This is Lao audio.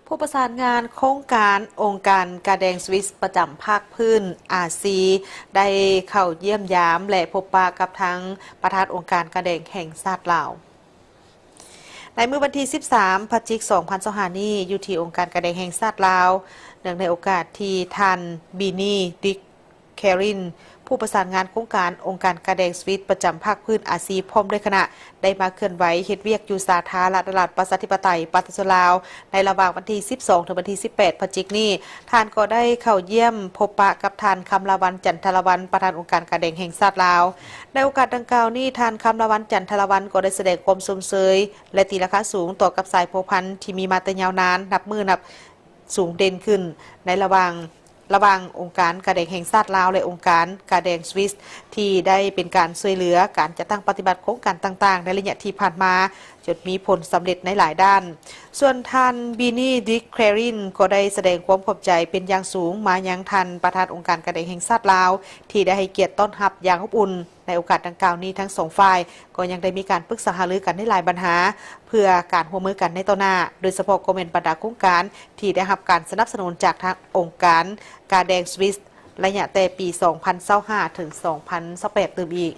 ຜູ້ປະສານງານໂຄງການອົງການກາແດງສະວິດປະຈຳພາກພື້ນອາຊີ ໄດ້ເຂົ້າຢ້ຽມຢາມ ແລະ ພົບປະກັບທາງປະທານອົງການກາແດງແຫ່ງຊາດລາວ. ໃນມື້ວັນທີສິບສາມ ພະຈິກ ສອງພັນຊາວຫ້ານີ້ ຢູ່ທີ່ອົງການກາແດງແຫ່ງຊາດລາວ ເນື່ອງໃນໂອກາດທີ່ທ່ານ ບີນີ ດິກ ແຄຣິນ ຜູ້ປະສານງານໂຄງການອົງການກາແດງສະວິດປະຈຳພາກພື້ນອາຊີ ພ້ອມດ້ວຍຄະນະ ໄດ້ມາເຄື່ອນໄຫວເຮັດວຽກຢູ່ສາທາລະນະລັດປະຊາທິປະໄຕປະຊາຊົນລາວ ໃນລະຫວ່າງວັນທີສິບສອງ ເຖິງວັນທີສິບແປດ ພະຈິກນີ້. ທ່ານກໍໄດ້ເຂົ້າຢ້ຽມພົບປະກັບທ່ານ ຄຳລາວັນ ຈັນທະລາວັນ ປະທານອົງການກາແດງແຫ່ງຊາດລາວ. ໃນໂອກາດດັ່ງກ່າວນີ້ ທ່ານ ຄຳລາວັນ ຈັນທະລາວັນ ກໍໄດ້ສະແດງຄວາມຊົມເຊີຍ ແລະ ຕີລາຄາສູງຕໍ່ກັບສາຍພົວພັນທີ່ມີມາແຕ່ຍາວນານ ນັບມື້ນັບສູງເດັ່ນຂຶ້ນ ໃນລະຫວ່າງ ລະຫວ່າງອົງການກາແດງແຫ່ງຊາດລາວ ແລະ ອົງການກາແດງສະວິດ ທີ່ໄດ້ເປັນການຊ່ວຍເຫຼືອການຈັດຕັ້ງປະຕິບັດໂຄງການຕ່າງໆ ໃນໄລຍະທີ່ຜ່ານມາ ຈົນມີຜົນສຳເລັດໃນຫຼາຍດ້ານ. ສ່ວນທ່ານ ບີນີ ດິກ ແຄຣິນ ກໍໄດ້ສະແດງຄວາມຂອບໃຈເປັນຢ່າງສູງມາຍັງທ່ານປະທານອົງການກາແດງແຫ່ງຊາດລາວ ທີ່ໄດ້ໃຫ້ກຽດຕ້ອນຮັບຢ່າງອົບອຸ່ນ. ໃນໂອກາດດັ່ງກ່າວນີ້ ທັງສອງຝ່າຍກໍຍັງໄດ້ມີການປຶກສາຫາລືກັນໃນຫຼາຍບັນຫາ ເພື່ອການຮ່ວມມືກັນໃນຕໍ່ໜ້າ, ໂດຍສະເພາະກໍແມ່ນບັນດາໂຄງການທີ່ໄດ້ຮັບການສະໜັບສະໜູນຈາກທາງອົງການກາແດງສະວິດ ໄລຍະແຕ່ປີສອງພັນຊາວຫ້າ ເຖິງ ສອງພັນຊາວແປດ ຕື່ມອີກ.